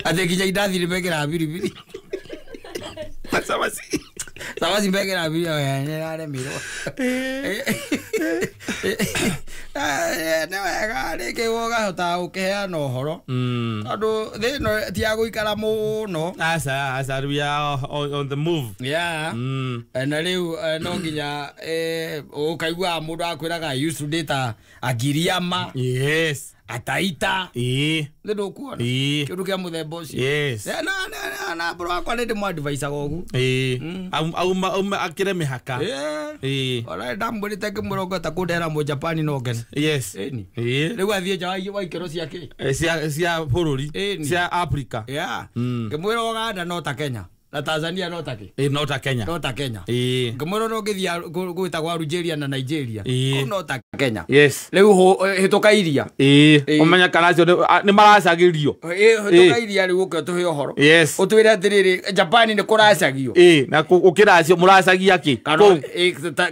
Atĩ nginya indathi nĩ mekĩraga biribiri. Cabaci. Cabaci mekĩraga biribiri nĩraremirwo. Nĩ wega rĩngĩ ũkahota gũkĩheana ũhoro tondũ thĩ ĩno ti ya gũikara mũno. Aca, aca, we are on the move. Yeah. Na rĩu no nginya ũkaiguaga mũndũ akwĩraga I used to date a Giriama. Yes. Ataita. Ĩĩ. Nĩ ndũkuona Ĩĩ. kĩndũ kĩa mũthemba ũcio. Yes. Na bro wakwa nĩ ndĩmwadvicaga ũguo. Ĩĩ. Auma akĩre mĩhaka. Ĩĩ. Ona ndamwĩrĩte ngĩmwĩra ũngĩhota kũndehera Mũjapani no ngene. Yes. Ĩni. Ĩĩ. Rĩu athiĩ nja wa ikĩro cia kĩ? Cia bũrũri. Cia Africa. Yeah. Ngĩmwĩra Uganda no ta Kenya. Na Tanzania no ta kĩ? Ĩĩ, no ta Kenya. No ta Kenya. Ĩĩ. Ngĩmwĩra no ũngĩthiĩ gwĩtagwo Algeria na Nigeria. Ĩĩ. Kũu no ta Kenya. Yes. Rĩu hĩtũka iria. Ĩĩ. Ũmenye kana acio nĩ maracagĩrio. Ĩĩ, hĩtũka iria rĩu ũke ũtũhe ũhoro. Yes. Ũtwĩre atĩrĩrĩ, Japan nĩ kũracagio. Ĩĩ, na ũkĩracio mũracagia kĩ?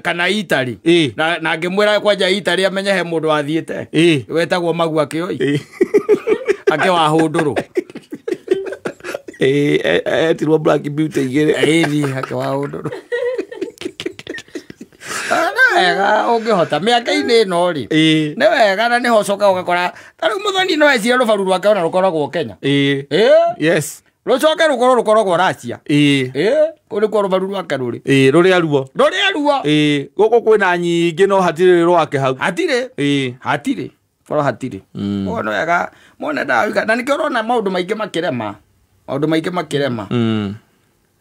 Kana Italy. Ĩĩ. Na ngĩmwĩra kwanja Italy amenye he mũndũ wathiĩte. Ĩĩ. Wetagwo Magu Akĩoi. Ĩĩ. Akĩwahũndũrũ. Etirwo Black Beauty igĩrĩ. Ĩĩ, akĩwahũndũrũ. Nĩ wega ũngĩhota mĩaka-inĩ ĩno rĩ. Nĩ wega na nĩho ũcokaga ũgakora ta rĩu mũthoni no ecirie rũbaru rwake ona rũkoragwo Kenya. Ĩĩ. Yes. Rũcoke rũkorwo rũkoragwo Russia. Ĩĩ. Kũu nĩkuo rũbaru rwake rũrĩ. Ĩĩ, rũrĩa ruo. Rũrĩa ruo. Ĩĩ, gũkũ kwĩna nyingĩ no hatirĩ rwake hau. Hatirĩ. Ĩĩ. Hatirĩ. Korwo hatirĩ. Ũguo nĩ wega mone ndawika na nĩkĩo ũrona maũndũ maingĩ makĩrema. Maũndũ maingĩ makĩrema.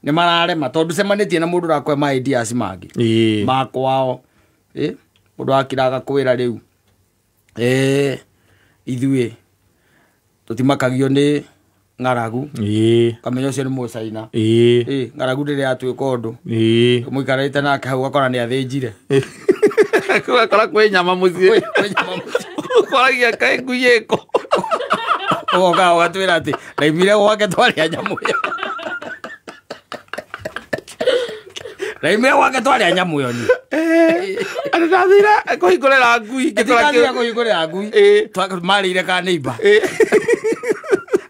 Nĩ mararema tondũ cemanĩtie na mũndũ ũrakũhe ma ideas mangĩ. Ma kwao. Mũndũ akira agakwĩra rĩu. Ithuĩ tũtimakagio nĩ ng'aragu. Kamenya ũcio nĩ Mũcaina. Ng'aragu ndĩrĩ yatuĩka ũndũ. Mũikarĩte nake hau ũgakora nĩ athĩnjire. Ũgakora kwĩ nyama mũciĩ. Ũkoragia kaĩ ngui ĩkũ. Ũgoka ũgatwĩra atĩ ndaimire gwake twarĩa nyamũ ĩyo. Ndaimire gwake twarĩa nyamũ ĩyo niĩ. Andũ ndathire kũhingũrĩra ngui ngĩkora Ndathire kũhingũrĩra ngui. Marĩire ka neighbor.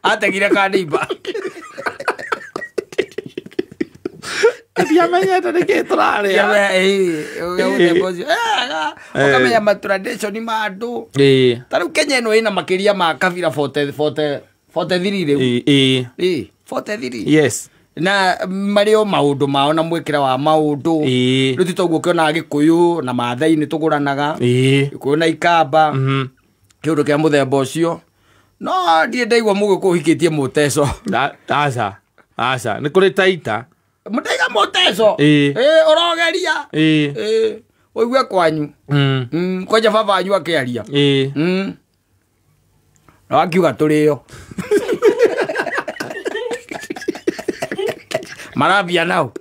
Ategire ka neighbor. Ndiamenyete nĩkĩ tũrarĩa. Ũkamenya ma tradition ma andũ. Ta rĩu Kenya ĩno ĩna makĩria ma kabira 43 rĩu. 43. Yes. Na marĩ o maũndũ mao na mwĩkĩre wa maũndũ. Rĩu ti toguo ũkĩona Gĩkũyũ na Maathai nĩ tũgũranaga. Gĩkũyũ na Ikamba. Kĩũndũ kĩa mũthemba ũcio. No ndirĩ ndaigua Mũgĩkũyũ ũhikĩtie mũteco. Aca. Aca. Nĩ kũrĩ Taita. Mũtaiga mũteco. Ũrogeria. Ũigue kwanyu. Kwanja baba wanyu akĩaria. Na wakiuga tũrĩo. Marambia nao.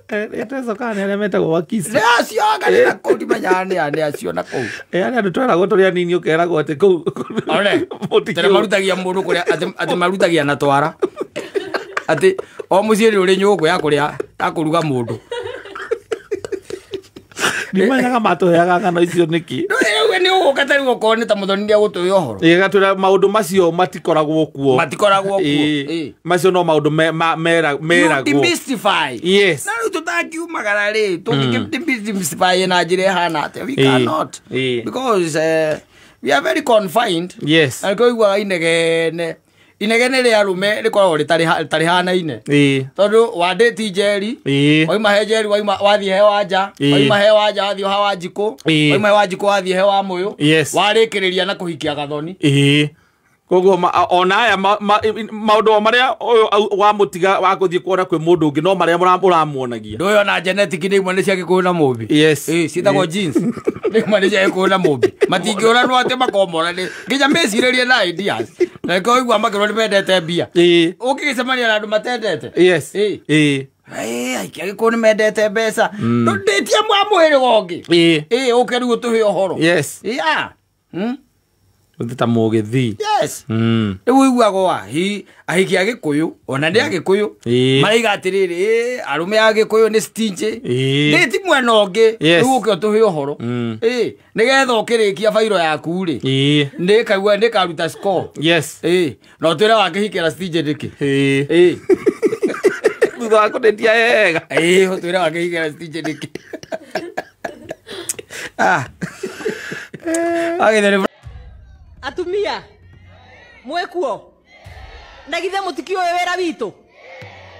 Eteco kana nĩ arĩa metagwo Wakisi. Nĩ acio anga nĩ na kũu ndimenyaga nĩ acio na kũu. Arĩa andũ tweragwo tũrĩ anini ũkeragwo atĩ kũu. One. Tene marutagia mũndũ kũrĩa atĩ marutagia na twara. Atĩ o mũciĩ nĩ ũrĩ nyũngũ ya kũrĩa ya kũruga mũndũ. Ndimenyaga matũheaga ng'ano icio nĩkĩ. Rĩu nĩ ũgũka ta rĩu okorwo nĩ ta Mũthoni nĩegũtũhe ũhoro. Ĩgatwĩra maũndũ macio matikoragwo kuo. Matikoragwo kuo. Macio no maũndũ meragwo. Demystify. Yes. Na rĩu tũtangiumagara rĩ, tũngĩdemystify na njĩra ĩhana atĩa? We cannot. Because we are very confined. Yes. Na nĩkĩo ũiguaga inegene. Inegene rĩa arũme rĩkoragwo rĩtarĩhanaine. Tondũ wandĩti Njeri, wauma he Njeri wauma wathiĩ he Wanja, wauma he Wanja wathiĩ ha Wanjikũ, wauma he Wanjikũ wathiĩ he Wamũyũ, warĩkĩrĩria na kũhikia Gathoni. Koguo ona aya maũndũ marĩa ũyũ wamũtiga wa gũthiĩ kuona kwĩ mũndũ ũngĩ no marĩa ũramuonagia. Ndũĩ ona genetic nĩ imwe nĩ cia Gĩkũyũ na Mũmbi. Yes. Ciĩtagwo genes. Nĩ imwe nĩ cia Gĩkũyũ na Mũmbi. Matingĩũranwo atĩ makomora nĩ nginya mecirĩrie na ideas. Na nĩkĩo ũigua makĩrwo nĩ mendete mbia. Ũngĩgĩcemania na andũ matendete. Yes. Aikia Gĩkũyũ nĩ mendete mbeca. Ndĩtie mwa mũhĩrĩga ũngĩ. Ũke rĩu ũtũhe ũhoro. Yes. Yeah. Ta mũgĩthii. Yes. Rĩu ũiguaga ahiki a Gĩkũyũ ona nĩ a Gĩkũyũ maraiga atĩrĩrĩ arũme a Gĩkũyũ nĩ stingy. Nĩ ti mwena ũngĩ rĩu ũke ũtũhe ũhoro. Nĩgetha ũkĩrĩkia bairo yaku rĩ nĩkaigua nĩkaruta score. Yes. Na ũtwĩre wakĩhikĩra stingy nĩkĩ. Thutha wa kũndetia wega. Ũtwĩre wakĩhikĩra stingy nĩkĩ. Atumia mwekuo na githe mutikioe wira witu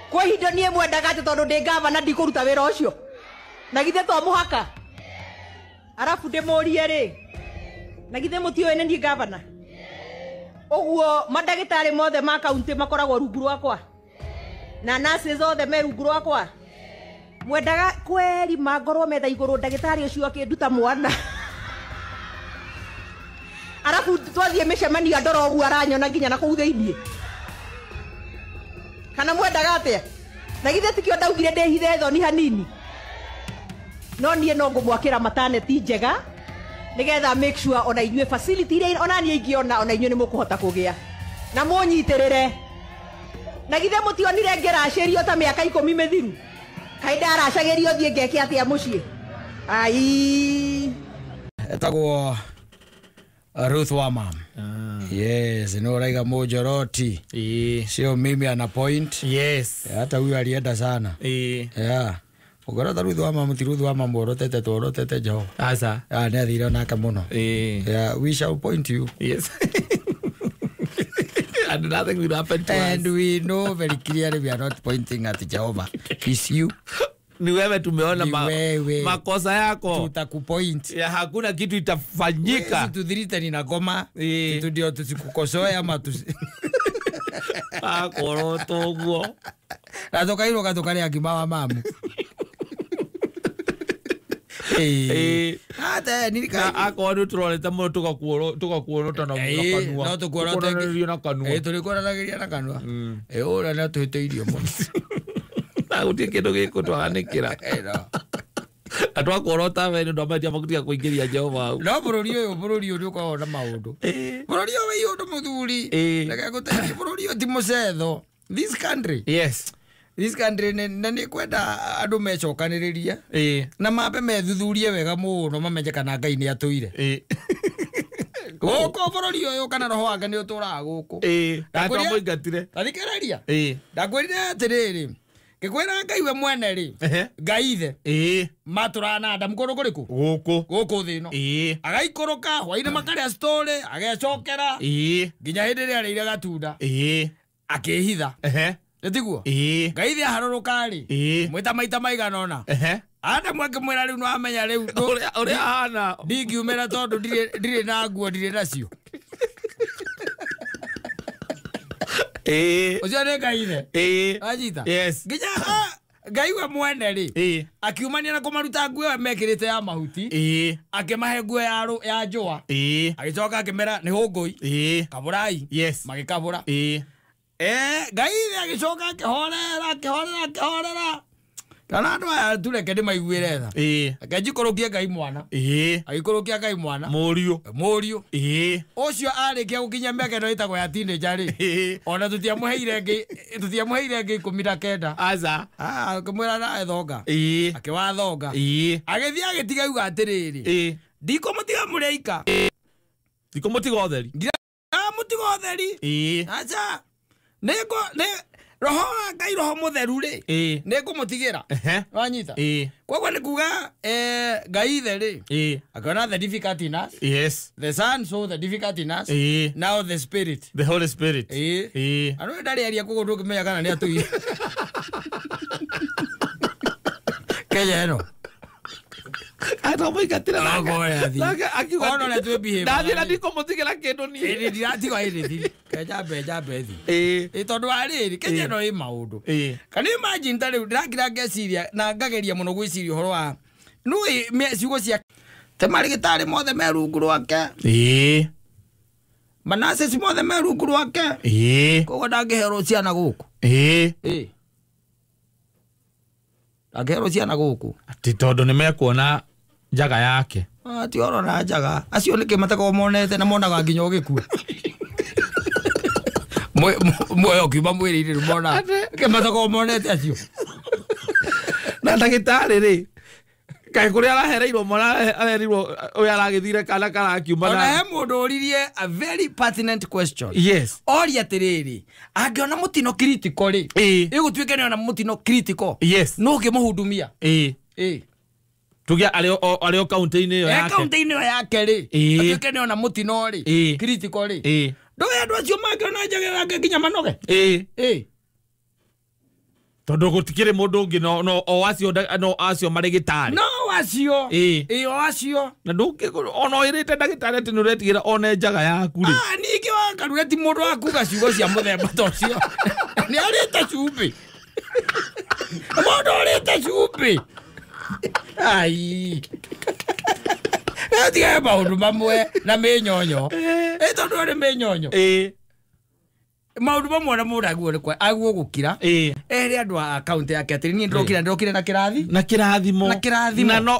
kwa ihinda nie mwendaga ati tondu ndi gavana ndikuruta wira ucio na githe to muhaka arafu ndimurie ri na githe mutioe ni gavana uguo mandagitari mothe ma kaunti makoragwo rungu rwakwa na nurses othe me rungu rwakwa mwendaga kweri mangorwo metha iguru ndagitari ucio akinduta mwana. Arafu twathie micemanio andora ũguo aranyona nginya na kũu thĩiniĩ. Kana mwendaga atĩa? Na githĩ tikĩo ndaugire ndĩhithe thoni hanini. No niĩ no ngũmwakĩra maternity njega nĩgetha make sure ona inyuĩ facility iria ona niĩ ingĩona ona inyuĩ nĩ mũkũhota kũgĩa. Na mũnyitĩrĩre. Na githĩ mũtionire ngĩracĩrio ta mĩaka 10 mĩthiru. Kaĩ ndaracagĩrio thiĩ ngeke atĩa mũciĩ? Ai. Etagwo Ruth Wama. Yes, no raiga Mojoroti. Sio mimi ana point. Yes. Hata huyu alienda sana. Yeah. Ugorota Ruth Wama muti Ruth Wama mworotete tuorotete Jehova. Asa. Ah, ne athire onake muno. Yeah, we shall point you. Yes. And nothing will happen to us. And we know very clearly we are not pointing at Jehovah. It's you. Ni wewe tumeona makosa yako. Tutakupoint. Ya hakuna kitu itafanyika. Tudhirite ni ngoma. Ndio tusikukosoe ama tusi. Akoroto uguo. Na tukairwo gatukaria ngima wa mamu. Ate nirika akorwo nĩ tũrorete mũno tũgakuorota na kanua. No tũkuorote na kanua. Tũrĩkuoranagĩria na kanua. Ũrĩa nĩ atũhĩtĩirio mũno. Na gũtirĩ kĩndũ gĩkũtwahanĩkĩra. Na twakuorota we nĩ ũndũ wa mahĩtia maku tiga kũingĩria Jehova hau. No bũrũri ũyũ nĩ ũkoragwo na maũndũ. Bũrũri ũyũ wĩ ũndũ mũthuri. Reke ngũteithie bũrũri ũyũ ti mũcetho. This country. Yes. This country na nĩ kwenda andũ mecokanĩrĩrie. Na mambe methuthurie wega mũno mamenye kana Ngai nĩ atũire. Gũkũ bũrũri ũyũ kana roho wake nĩ ũtũraga gũkũ. Ndakwĩrire. Tathikĩrĩria. Ndakwĩrire atĩrĩrĩ. Ngĩkwĩra Ngai we mwene rĩ. Ngai ithe. Matũraga na Adamu kũndũ kũrĩkũ? Gũkũ. Gũkũ thĩ ĩno. Agaikũrũka hwainĩ makarĩa story agecokera. Nginya hĩndĩ ĩrĩa arĩire gatunda. Akĩhitha. Nĩtiguo? Ngai ithe aharũrũka rĩ. Mwĩta maita maigana ũna. Adamu akĩmwĩra rĩu nĩwamenya rĩu ũrĩa ahana. Ndingiumĩra tondũ ndirĩ na nguo ndirĩ nacio. Ũcio nĩ Ngai ithe. Wanyita? Yes. Nginya Ngai we mwene rĩ. Akiumania na kũmaruta nguo ĩyo mekĩrĩte ya mahuti. Akĩmahe nguo ya njũa. Agĩcoka akĩmera nĩ hũngũi. Kabũrai. Yes. Magĩkabũra. Ngai ithe agĩcoka akĩhorera akĩhorera akĩhorera. Kana andũ aya tureke ndĩmaiguĩre tha. Reke njikũrũkie Ngai mwana. Agĩikũrũkia Ngai mwana. Mũriũ. Mũriũ. Ũcio arĩkia gũkinyia mĩaka ĩno ĩtagwo ya teenager rĩ. Ona tũtiamũheire ĩngĩ 19. Aca. Akĩmwĩra nawe thonga. Akĩwathonga. Agĩthiĩ agĩtiga auga atĩrĩrĩ. Ndikũmũtiga mũrĩ aika. Ndikũmũtiga ũtheri. Ndiramũtiga ũtheri. Aca. Nĩ roho wa Ngai roho mũtheru rĩ. Nĩ ngũmũtigĩra. Wanyita? Koguo nĩ kuga Ngai ithe rĩ. Akĩona the difficulty in us. Yes. The Son saw the difficulty in us. Now the Spirit. The Holy Spirit. Andũ ndarĩ aria koguo ndũngĩmenya kana nĩ atũire. Kenya ĩno. Atomũingatire nake. Akiuga Ona ũrĩa twĩ behave. Ndathiĩ na ndikũmũtigĩra kĩndũ niĩ. Ĩĩ ndiratiga ĩrĩ thiri. Kenya mbe thi. Ĩ tondũ wa rĩrĩ Kenya ĩno ĩ maũndũ. Can you imagine ta rĩu ndĩrakira ngeciria na ngageria mũno gwĩciria ũhoro wa nũĩ ciugo cia te marĩgĩtarĩ mothe me rungu rwake. Manasesi mothe me rungu rwake. Koguo ndangĩherwo ciana gũkũ. Ndangĩherwo ciana gũkũ. Atĩ tondũ nĩmekuona njaga yake. Ti orona njaga. Acio nĩkĩ matakoragwo monete na monaga nginya ũgĩkua. Muoyo ũkiuma mwĩrĩ-inĩ rĩu monaga. Nĩkĩ matakoragwo monete acio. Na ndagĩtarĩ rĩ kaĩ kũrĩa arahereirwo mwana arerirwo ũrĩa aragĩthire kana karakiuma. Ona he mũndũ ũririe a very pertinent question. Yes. Oria atĩrĩrĩ, angĩona mũtino critical rĩ, ĩgũtuĩke nĩ ona mũtino critical. Yes. No ũngĩmũhudumia. Tuge arĩ o kaunti-inĩ ĩyo yake. Kaunti-inĩ ĩyo yake rĩ, atuĩke nĩ ona mũtino rĩ, critical rĩ. Ndũĩ andũ acio mangĩona njaga yake nginya manoge. Tondũ gũtikĩrĩ mũndũ ũngĩ no o acio no acio marĩgĩtarĩ. No acio. O acio. Na ndũngĩ ona ũrĩte ndagĩtarĩ atĩ nĩ ũretigĩra one njaga yaku rĩ. Ningĩ wakarure ti mũndũ wa kuga ciugo cia mũthemba ta ũcio. Nĩ arĩte cumbĩ. Mũndũ ũrĩte cumbĩ. Ai. Tige maũndũ mamwe na mĩnyonyo. Tondũ nĩ mĩnyonyo. Maũndũ mamwe na mũndũ aguo nĩ aguo gũkira. Ere andũ a akaunti yake atĩrĩ niĩ ndĩrokire na kĩrathi. Na kĩrathimo. Na kĩrathimo. Na no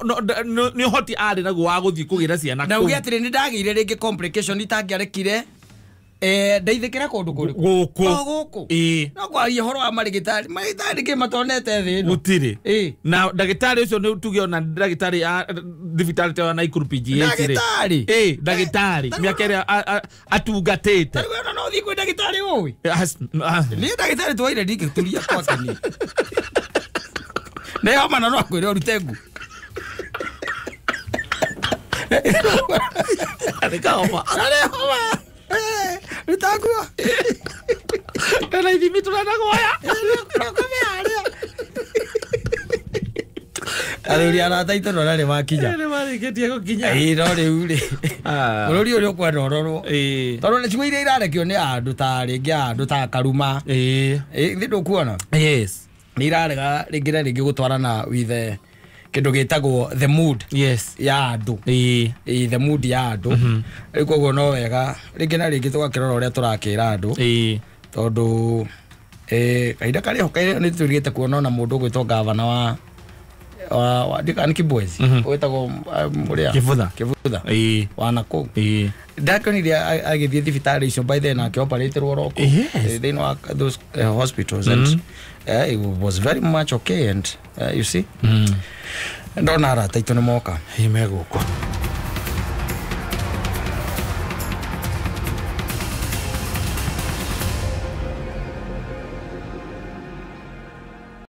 nĩ ũhoti arĩ naguo wa gũthiĩ kũgĩra ciana. Na uge atĩrĩ nĩ ndagĩire rĩngĩ complication itangĩarekire. Ndeithĩkĩra kũndũ kũrĩkũ? Gũkũ. O gũkũ. No kwaria ũhoro wa marĩgĩtarĩ. Marĩgĩtarĩ kĩ matonete thĩ ĩno. Gũtirĩ. Na ndagĩtarĩ ũcio nĩ tuge ona ndagĩtarĩ a thibitarĩ ta ya Nakuru PGH rĩ. Ndagĩtarĩ. Ndagĩtarĩ. Mĩaka ĩrĩa atungatĩte. Tarĩu ona no ũthiĩ kwĩ ndagĩtarĩ ũĩ. Niĩ ndagĩtarĩ twaire ndingĩturia kwake niĩ. Nĩ homa na no akwĩre ũrute ngu. Nĩ kahoma. Nĩ homa. Rutagua. Kana ithimi tũranagoya. Athuri arata aitũ no rarĩ makinya. Nĩ marĩkĩtie gũkinya. No rĩu rĩ. Bũrũri ũrĩa ũkwenda ũrorwo. Tondũ nĩ ciugo iria irarekio nĩ andũ ta rĩngĩ andũ ta Karuma. Thĩ ndũkuona. Yes. Nĩ irarega rĩngĩ na rĩngĩ gũtwarana with the kĩndũ gĩtagwo the mood. Yes. Ya andũ. The mood ya andũ. Rĩu koguo no wega rĩngĩ na rĩngĩ tũgakĩrora ũrĩa tũrakĩra andũ. Tondũ kahinda karĩa nĩ tũrigĩte kuona ona mũndũ ũgwĩtwo gavana wa ndika nĩ Kibwezi wĩtagwo ũrĩa Kĩbutha. Kĩbutha wa nakũu. Ndakonire agĩthiĩ thibitarĩ icio by then akĩoperĩtĩrwo roko thĩinĩ wa those hospitals and it was very much okay and you see, ndona arata aitũ nĩ moka. Ĩ, megũkũ.